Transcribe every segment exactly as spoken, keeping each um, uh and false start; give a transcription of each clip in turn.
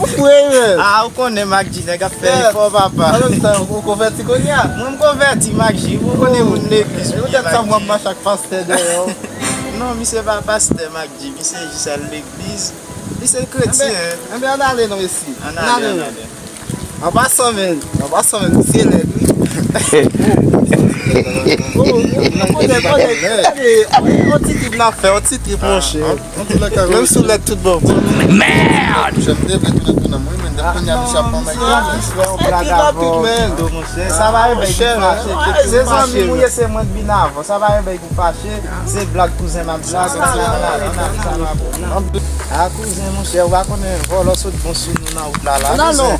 ou fre, men. Ah, ou konnen Mac G, nèg ap fè efò, papa. An menm tan, ou konvèti kounye a? Mwen, m konvèti, Mac G, ou konnen moun legliz. Se poutèt sa m wè m mache ak pastè dèyè w. Non, misye pa pastè, Mac G, misye jis al legliz. Misye kretyen. Enben, enben, ann ale non, mesye. Ann ale, ann ale. An pasan, men. An pasan, men. Misye lèd, wi. Oh, oh, oh, konnen, konnen. Gade, on ti trip n ap fè, on ti trip, monchè. Menm si w lèd tout bon. Mèd! Monchè, m te vle tounen tounen mwen, men depi kounye a misye ap ban m. Epi rapid, men. Sa pa yon bèy ki fache. Se zanmi m ou ye, se mwen k vin avan. Sa pa yon bèy pou fache. Se blag kouzen m ap blag. Ann ale, ann ale, ann ale, sa pa bon. A kouzen, monchè, ou pa konnen vòlò sot bon sou nou nan wout la la. Non, non.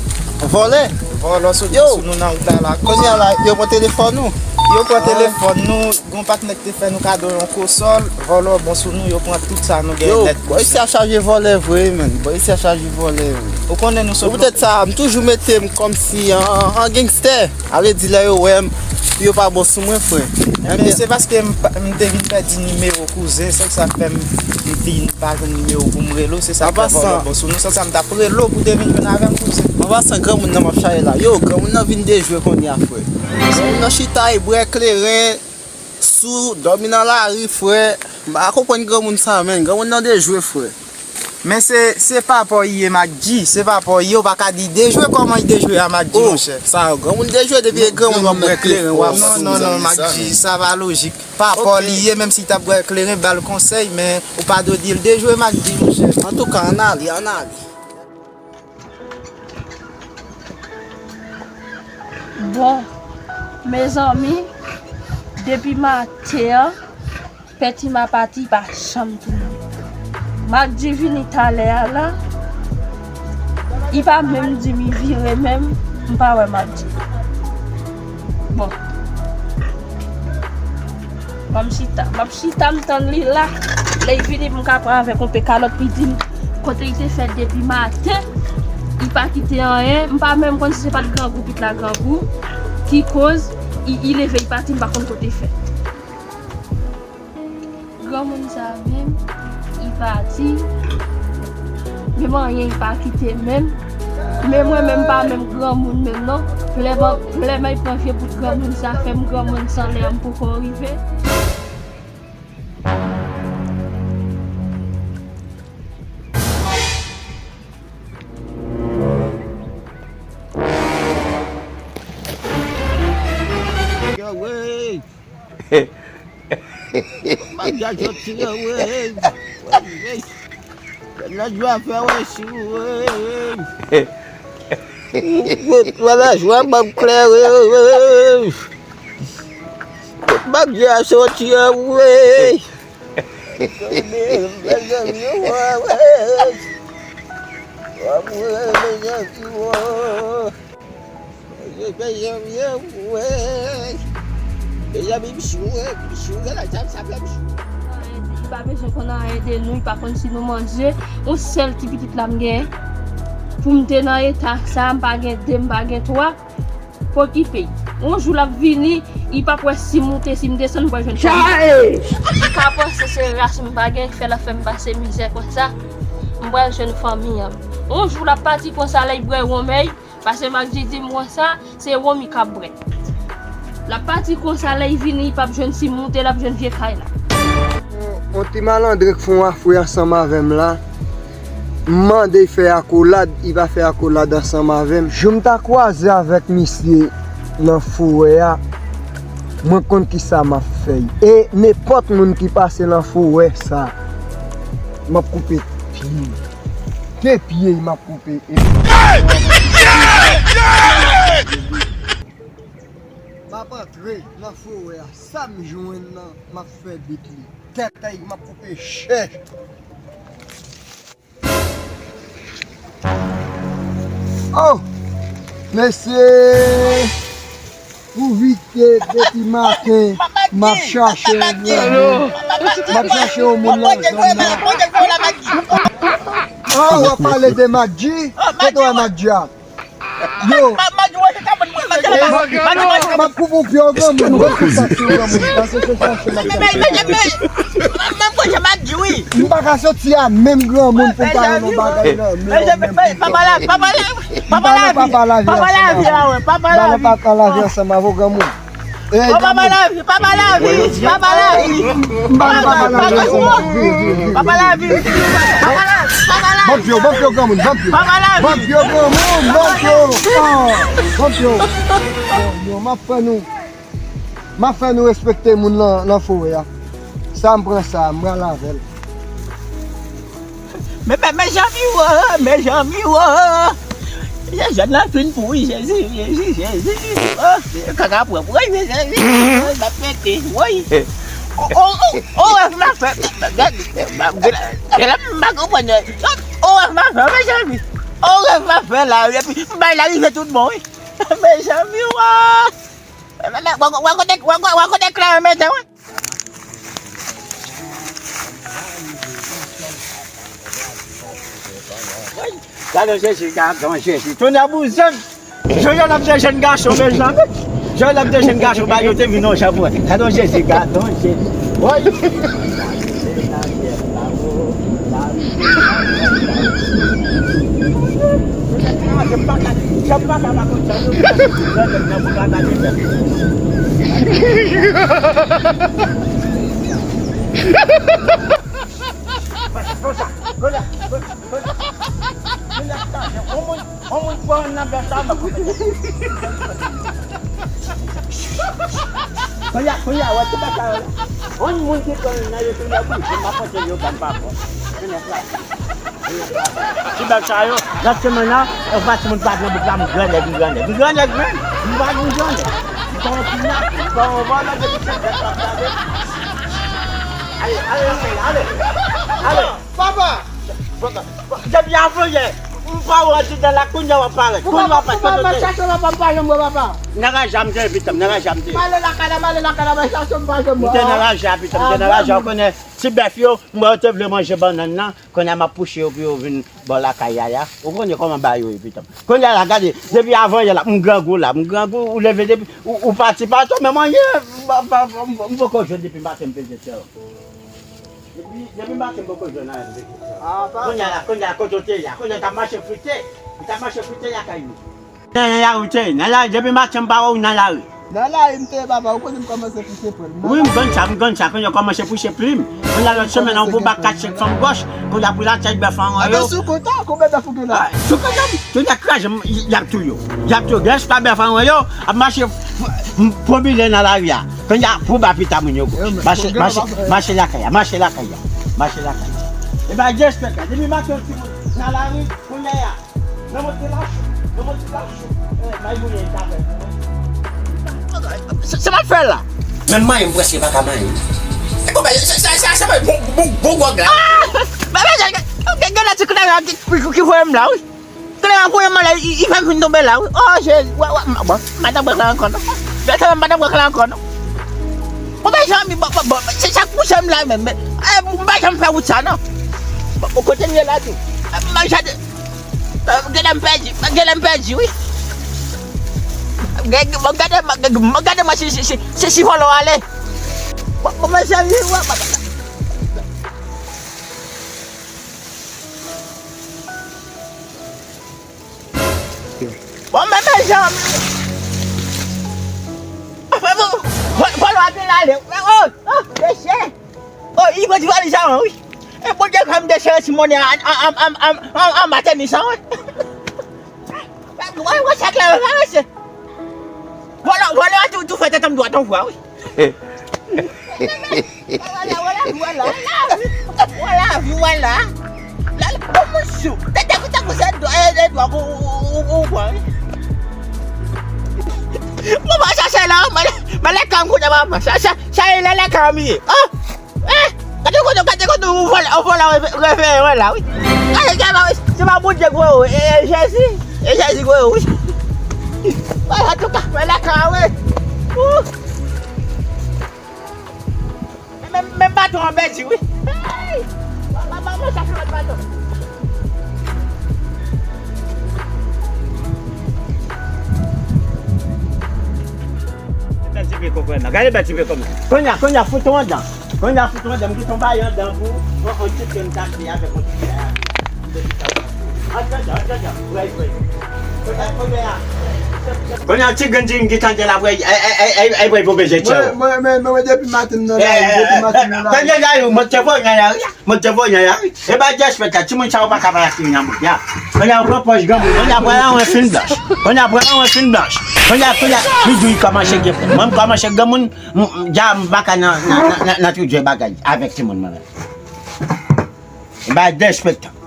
Vòlè. Vòlò sot bon sou nou nan wout la la. Kounye a la, yo pran telefòn nou. Yo pran telefòn nou. Gon patnè k te fè nou kado yon konsòl. Vòlò bon sou nou, yo pran tout sa nou gen nèt. Bò isi a chaje vòlè vre, men. Bò isi a chaje vòlè, men. Ou konnen nou sot. Poutèt sa, m toujou mete m kòmsi an, an, an gangstè. A vle di, lè yo wè m, pou yo pa bon sou mwen, frè. Enben, se paske m pa, m te vin pèdi nimewo kouzen, se sa k fè m, m vin pa jwenn nimewo pou m rele w, se sa k fè vòlò bon sou nou, se sa m t ap rele w pou te vin jwenn avè m, kouzen. An pasan, granmoun nan m ap chache la. Yo, granmoun nan vin dejwe kounye a, frè. Granmoun nan chita, e bwè kleren, sou, dòmi nan lari, frè. M pa konprann granmoun sa, men. Granmoun nan dejwe, frè. Men se, se pa pa w li ye, Mac G. Se pa pa w li ye, ou pa ka di dejwe kòman li dejwe a, Mac G, monchè. Sa, granmoun dejwe depi e granmoun w ap bwè kleren, w ap... Non, non, non, Mac G, sa pa lojik. Pa pa w li ye, menm si l t ap bwè kleren, ba l konsèy, men ou pa dwe di l dejwe, Mac G, monchè. Antouka, ann ale, ann ale. Bon, mezanmi, depi maten an, Pètima pati pa janm tounen. Mac G vini talè a la, li pa menm di m li vire menm, m pa wè Mac G. Bon. M ap chita, m ap chita, m tann li la. Lè li vini, m ka pran avèk yon pe kalòt, li di m kote li te fè depi maten. Li pa kite anyen. M pa menm konn si se pa t grangou, pitit la grangou, ki koz li, li leve, li pati, m pa konn kote l fè. Granmoun sa menm, li pati. Menm anyen, li pa kite menm. Men mwen menm, m pa menm granmoun menm, non. Plè ban, plè bay pran vye bout granmoun sa, fè m granmoun san lè m poko rive. Wey. Bagay soti an, wey. Wey, wey. Lòt jou a fè wè si, wey. Lòt jou a ban m klè, wey. Bagay soti an, wey. Li pa bezwen konn anyen de nou, li pa konn si nou manje. Yon sèl ti pitit la m gen. Pou m te nan eta sa, m pa gen de, m pa gen twa. Pokipe. Yon jou l ap vini, li p ap wè si m moute, si m desann, m pral jwenn fanmi. Li ka panse se ras m pa gen k fè l ap fè m pase mizè konsa. M pral jwenn fanmi an. Yon jou l ap pati konsa, lè l bwè wonmèy, paske Magdi di m konsa, se wonm li ka bwè. L ap pati konsa, lè l vini, li p ap jwenn si m moute, l ap jwenn vye kay la. On, on ti malandren k fè yon afre ansanm avè m la. M mande l fè akolad, li pa fè akolad ansanm avè m. Jou m ta kwaze avèk misye nan forè a, mwen konn kisa m ap fè l. E nenpòt moun ki pase nan forè sa, m ap koupe pye l. De pye l m ap koupe. E m ap antre nan forè a, sa m jwenn nan, m ap fè bit li. Tèt li, m ap koupe chèch. Oh! Mesye! Pou vite, depi maten, m ap chache yon granmoun. M ap chache yon moun nan zòn nan. Oh, w ap pale de Magdi? Kote w wè Magdi a? Yo. M ap koupe w pye yon granmoun, ou konn sa k sou yon granmoun. Pase se chache m ap chache. M pa ka soti a menm granmoun pou m pa jwenn yon bagay nan men w menm pou m fè. M pa nan papa lavi ansanm avè w. M pa nan papa lavi ansanm avè w granmoun. Papa lavi, papa lavi, papa lavi. M pa nan papa lavi ansanm avè w. Papa lavi. Papa lavi. Papa lavi. Ban pye w, ban pye w granmoun, ban pye w. Papa lavi. Ban pye w granmoun, ban pye w. Ah, ban pye w. Yo, yo, m ap fè nou, m ap fè nou respekte moun nan, nan forè a. Sa m pran sa, m pral avè l. Men, men, men, mezanmi, wo, mezanmi, wo. Jèn nan fin pouri, Jezi, Jezi, Jezi. Oh, kaka pwòp, woy, mezanmi. Oh, m ap pete, woy. Oh, oh, oh, oh, rèv m ap fè. Gade, gade, gade, m pa konprann. Oh, rèv m ap fè, mezanmi. Oh, rèv m ap fè la, epi m bay la rive tout bon, wi. Mezanmi, wo. Mwen, mwen, mwen, mwen kote, mwen, mwen, mwen kote kleren mete, wi. Gadon Jezi, gadon Jezi. Tonè bouzen. Jan y ap de jèn gason, mezanmi. Jan y ap de jèn gason, ba yo te vin nan jan pou wè. Gadon Jezi, gadon Jezi. Woy. On moun pran nan bèf sa, m ap koute. Kounye a, kounye a, wè ti bèf sa yo la. On moun ki pran nan yo, kounye a, bouch, m ap pote yo, ban m pa fò. Kounye a, kounye a. Ti bèf sa yo, lòt semèn nan, e pa timoun pa gen bouk la, m grannèg, m grannèg. M grannèg menm, m pa gen grannèg. M pa yon pinap, m pa yon vòlè, depi se bèf la, m gade. Ale, ale, ale, ale. Ale. Papa! Depi avanyè, m pa wè w andidan la, kounye a w ap parèt. Kounye a w ap parèt, kote w te ye? M chache papa, m pa janm wè papa. Nan raje a m te ye, pitit, nan raje a m te ye. M ale lakay la, m ale lakay la, m chache w, m pa janm wè. M te nan raje a, pitit, m te nan raje a, w konnen ti bèf yo, m wè yo te vle manje bannann nan, kounye a m ap pouche yo pou yo vin bò lakay Yaya. Ou konnen kòman bagay yo ye, pitit. Kounye a la, gade, depi avanyè la, m grangou la, m grangou, ou leve depi, ou, ou pati pa tou, men mwen, m, m, m, m poko jwenn depi maten m peze tè. Depi, depi maten m poko jwenn anyen m peze tè. Kounye a la, kounye a la, kote w te ye a? Kounye a w t ap mache frite. Ou t ap mache frite lakay nou. Nan, nan lari w te ye. Nan lari, depi maten m pa wè w nan lari. Nan lari m te ye papa, ou konnen m kòmanse pouse plim. Wi, m konn sa, m konn sa. Kounye a w kòmanse pouse plim. Kounye a lòt semèn nan, ou pou bat kat senk fanm gòch. Kounye a pou la tèt bèf an yo. Atè sou kont an, konbyen bèf ou gen la? Sou kont an, kounye a kraze m, y ap touye w. Y ap touye w. Gen espwa bèf an yo, ap mache, m, pran bilè nan lari a. Kounye a pou ba pita moun yo gòch. Mache, mache, mache lakay la, mache lakay la. Mache lakay la. E pa gen espwa, depi maten yon timoun nan lari, kounye a. Nan mwen te lach, nan mwen te lach. Eh, bay mouye ta fè. Sa, sa m ap fè la? Menm manyen m prèske pa ka manyen. E konbyen, sa, sa, sa, sa, bon, bon, bon gwòg la. Ah! Bebe, gen, gen, gen, gen ti kout ki, ki, ki voye m la, wi. Kout la voye m la, li, li fè m fin tonbe la, wi. Oh, Jezi, wè, wè, bon, m pa t ap pran ankò, non. Mèt mwen, m pa t ap pran ankò, non. Bon, ben, zanmi, bon, bon, bon, se sa k pouse m la menm, men, eh, m pa janm fè wout sa, non. Bon, bon, kote m ye la tou? Eh, m ap jade. Genlè m pèdi, genlè m pèdi, wi. Gade, gade, gade mwen si, si, si, si, si vòlò ale. Bon, bon, mezanmi, wè, bon, men, mezanmi. Bon, bon, vòlò ap vin ale. Oh, oh, mesye. Oh, li pèdi valiz la, wi. E Bondye fè m desere ti monnen an, an, an, an, an, an, anba tenis an, wi. Wè, wè, sa klè, wè, mesye. Vòlò, vòlò a tou, tou fè tèt an dwat anvwa, wi. Wè la, wè la, wè la, wè la. Wè la, wè la. La, la, bon, moun sou. Tèt, tèt, tèt, se dwa, e, e dwa, ou, ou, ou, ou, wi. Mwen pa chache la, mwen, mwen lè kan kounye a, mwen chache, chache lè lè kan mi. Oh! Eh, gade kote, gade kote ou vòlò, ou vòlò reve-, reveye wè la, wi. Gade, gade, wi. Se pa Bondye gwo, e, e Jezi. E Jezi gwo, wi. Wi, antouka, wè la ka, wi. Ou. Men, men, men baton an pèdi, wi. Hey! Ba, ba, ba, ba, sa fè lòt baton. Bèl ti pye kokoyè nan. Gade bèl ti pye kokoyè. Kounye a, kounye a, fout ou anndan. Kounye a, fout ou anndan. M kite yon bagay anndan pou ou. On, on ti pye m t achte avèk on ti pye a. Antre anndan, antre anndan. Vwèy, vwèy. Kounye a, kounye a. Kounye a, ti grenn ti m ki tande la, vwèy. Ay, ay, ay, ay, ay, vwèy, pou bezwen tchè. Mwen, mwen, mwen, mwen, depi maten m nan lari, depi maten m nan lari. Kounye a, yo, mwen te voye nan lari a. Mwen te voye a, wi. E bay dèspèt la, timoun sa yo pa ka pa achte nan bouda. Kounye a, yo pran pòz granmoun. Kounye a, pran yon fin blanch. Kounye a, pran yon fin blanch. Kounye a, kounye a, li di, li kòmanse gen pwoblèm. Mwen, m kòmanse granmoun, m, m, dja m pa ka nan, nan, nan, nan, nan tout jan bagay avèk timoun mwen menm. E bay dèspèt la.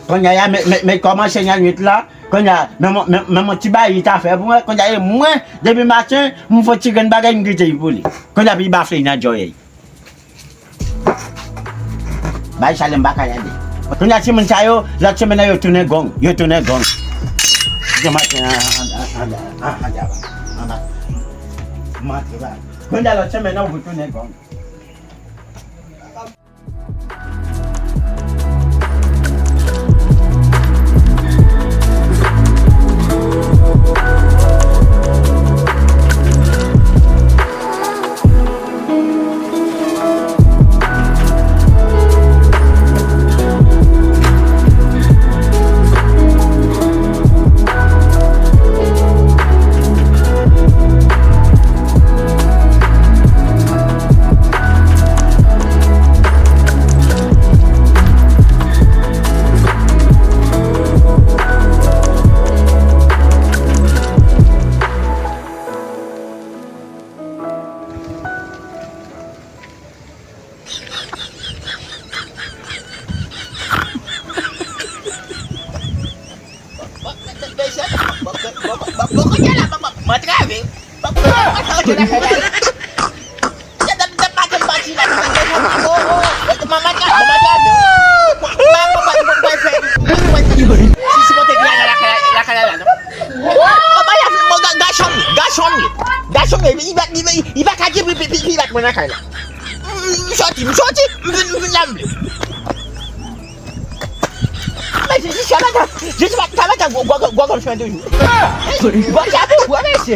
Kounye a, men, men, men kòmanse nan nwit la. Kounye a, men, men, men, men yon ti bagay li ta fè pou mwen. Kounye a, e mwen, depi maten, m fè ti grenn bagay, m kite li pou li. Kounye a, pi bafle nan djòyèy. Bay sa lè m pa ka gade. Kounye a timoun sa yo, lòt semèn nan yo tounen gong. Yo tounen gong. Yo mache an, an, an, an, an, anba. Anba. Mante ba. Kounye a lòt semèn nan yo tounen gong. Gason m ye, gason m ye, li pa ka di pi, pi, pi, pi bat mwen nan kay la. M soti, m soti, m vin, m vin la m vle. Men se jis sa mwen ta, jis sa mwen ta gwo, gwo, gwo, gwo, gwo, gwo, toujou. Gwo chapo, gwo mesye.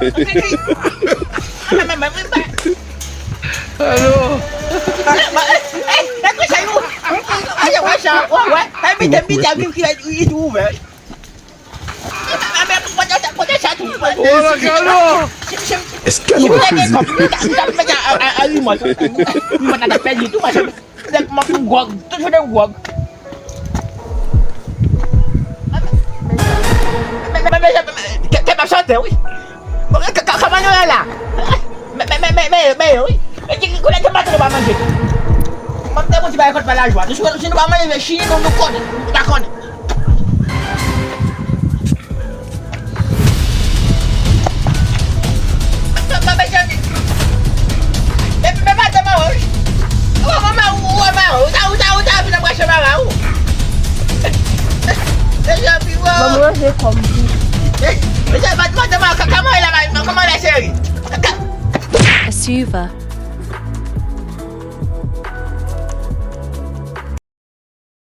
Alo. Wala, Carlo. Èske nou fè Kèt ap chante wi. Kòman nou ye la? Men, men, men, men, men, men, wi. Konnen ke maten nou pa manje. Mwen te bon ti bagay kont pa lajwa. Nou, si nou pa manje, men chini nou, nou konnen. Nou pa konnen. Mwen, mwen, mezanmi. Men, men, madanm an, wi. Ou wè manman ou, ou wè manman ou. Ou ta, ou ta, ou ta vin anbrase manman ou. Mezanmi, wè. Ban m ranje kò m tou. Mezanmi, madanm an, kòman e la, kòman e la, cheri? Ka- Asuva.